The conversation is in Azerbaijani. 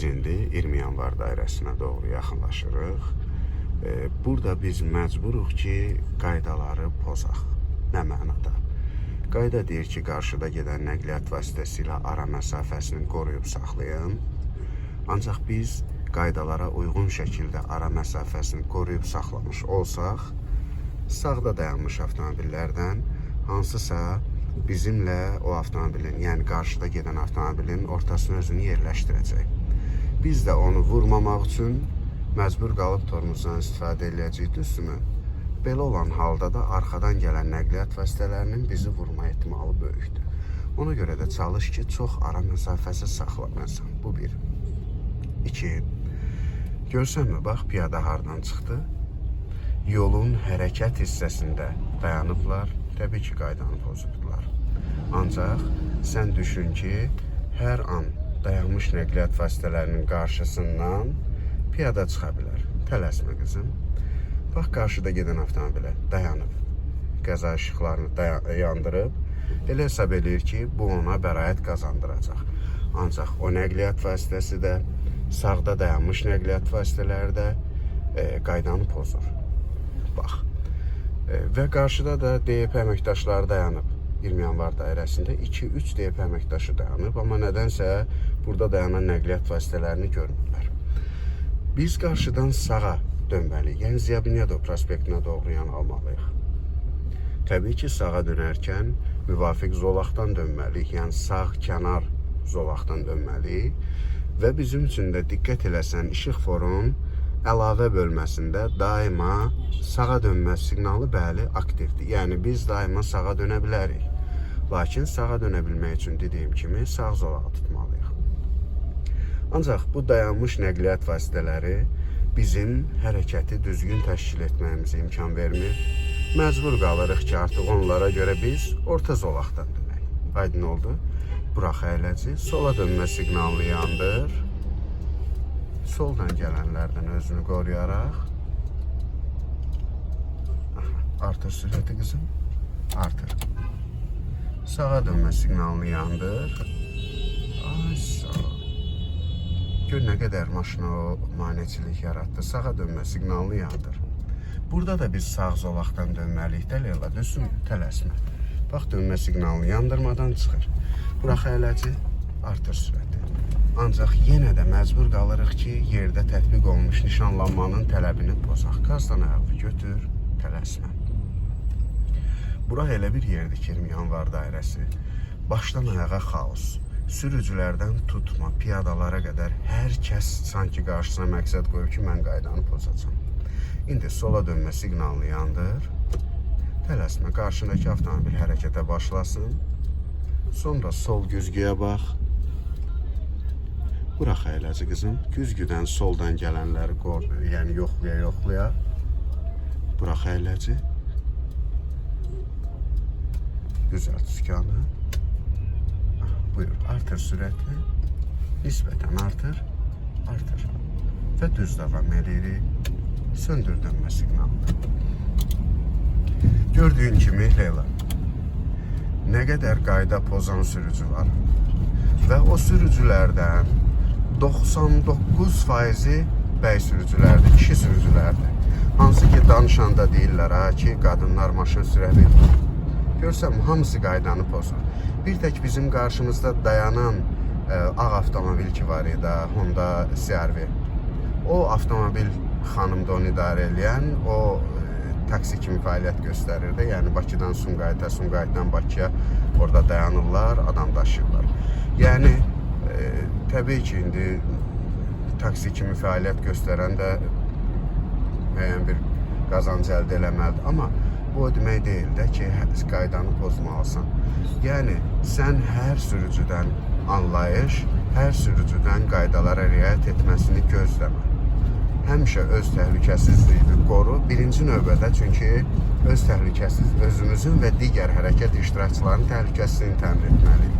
Biz indi 20 Yanvar dairəsinə doğru yaxınlaşırıq. Burada biz məcburuq ki, qaydaları pozaq. Nə mənada? Qayda deyir ki, qarşıda gedən nəqliyyat vasitəsilə ara məsafəsini qoruyub saxlayın. Ancaq biz qaydalara uyğun şəkildə ara məsafəsini qoruyub saxlamış olsaq, sağda dayanmış avtomobillərdən hansısa bizimlə o avtomobilin, yəni qarşıda gedən avtomobilin ortasına özünü yerləşdirəcək. Biz də onu vurmamaq üçün məcbur qalıb tormozdan istifadə eləyəcəyik, düzdürmü? Belə olan halda da arxadan gələn nəqliyyat vasitələrinin bizi vurma ehtimalı böyükdür. Ona görə də çalış ki, çox ara məsafəsi saxlanasan. Bu bir. İki. Görsənmi, bax, piyada hardan çıxdı? Yolun hərəkət hissəsində dayanıblar, təbii ki, qaydanı pozubdular. Ancaq sən düşün ki, hər an dayanmış nəqliyyat vasitələrinin qarşısından piyada çıxa bilər. Tələsmə qızım. Bax, qarşıda gedən avtomobilə dayanıb, qəza işıqlarını yandırıb, elə hesab eləyir ki, bu ona bəraət qazandıracaq. Ancaq o nəqliyyat vasitəsi də, sağda dayanmış nəqliyyat vasitələri də qaydanı pozur. Bax. Və qarşıda da DYP əməkdaşları dayanıb. 20 Yanvar dairəsində 2-3 DYP əməkdaşı dayanıb, amma nədənsə burada dayanan nəqliyyat vasitələrini görmürlər. Biz qarşıdan sağa dönməliyik. Yəni Ziya Bünyadov prospektinə doğru yan almalıyıq. Təbii ki, sağa dönərkən müvafiq zolaqdan dönməliyik. Yəni sağ kənar zolaqdan dönməliyik. Və bizim üçün də diqqət eləsən, işıqforun əlavə bölməsində daima sağa dönmə siqnalı bəli aktivdir. Yəni biz daima sağa dönə bilərik. Lakin sağa dönə bilmək üçün dediyim kimi sağ zolağı tutmalıyıq. Ancaq bu dayanmış nəqliyyat vasitələri bizim hərəkəti düzgün təşkil etməyimizə imkan vermir. Məcbur qalırıq ki, artıq onlara görə biz orta zolaqdan dönək. Aydın oldu? Burax əyləci, sola dönmə siqnalını yandır. Soldan gələnlərdən özünü qoruyaraq. Aha, artır sürəti qızım. Artır. Sağa dönmə siqnalını yandır. Ay sağ ol. Gör nə qədər maşına o maneçilik yaratdı. Sağa dönmə siqnalını yandır. Burada da biz sağ zolaqdan dönməliyik də Leyla, düzdürmü? Tələsmə. Bax, dönmə siqnalını yandırmadan çıxır. Burax əyləci, artır sürəti. Ancaq yenə də məcbur qalırıq ki, yerdə tətbiq olunmuş nişanlanmanın tələbini pozaq. Qazdan ayağını götür, tələsmə. Bura elə bir yerdir ki, 20 Yanvar dairəsi. Başdan ayağa xaos. Sürücülərdən tutma, piyadalara qədər hər kəs sanki qarşısına məqsəd qoyub ki, mən qaydanı pozacağam. İndi sola dönmə siqnalını yandır. Tələsmə, qarşındakı avtomobil hərəkətə başlasın. Sonra sol güzgüyə bax. Burax əyləci qızım. Güzgüdən soldan gələnləri qor, yəni yoxlaya yoxlaya. Burax əyləci. Düzəlt sükanı. Aha, buyur, artır sürəti. Nisbətən artır. Artır. Və düz davam edirik. Söndür dönmə siqnalını. Gördüyün kimi Leyla, nə qədər qayda pozan sürücü var və o sürücülərdən 99%-i bəy sürücülərdir, kişi sürücülərdir. Hansı ki danışanda deyirlər ha ki, qadınlar maşın sürə bilmir. Görsəm hamısı qaydanı pozur. Bir tək bizim qarşımızda dayanan ağ avtomobil ki var idi, Honda CR-V. O avtomobil xanım da onu idarə eləyən, o taksi kimi fəaliyyət göstərirdi. Yəni Bakıdan Sumqayıta, Sumqayıtdan Bakıya orada dayanırlar, adam daşıyırlar. Yəni təbii ki, indi taksi kimi fəaliyyət göstərən də müəyyən bir qazanc əldə eləməlidir. Amma bu o demək deyil də ki, qaydanı pozmalısan. Yəni sən hər sürücüdən anlayış, hər sürücüdən qaydalara riayət etməsini gözləmə. Həmişə öz təhlükəsizliyini qoru. Birinci növbədə çünki öz təhlükəsiz, özümüzün və digər hərəkət iştirakçılarının təhlükəsizliyini təmin etməliyik.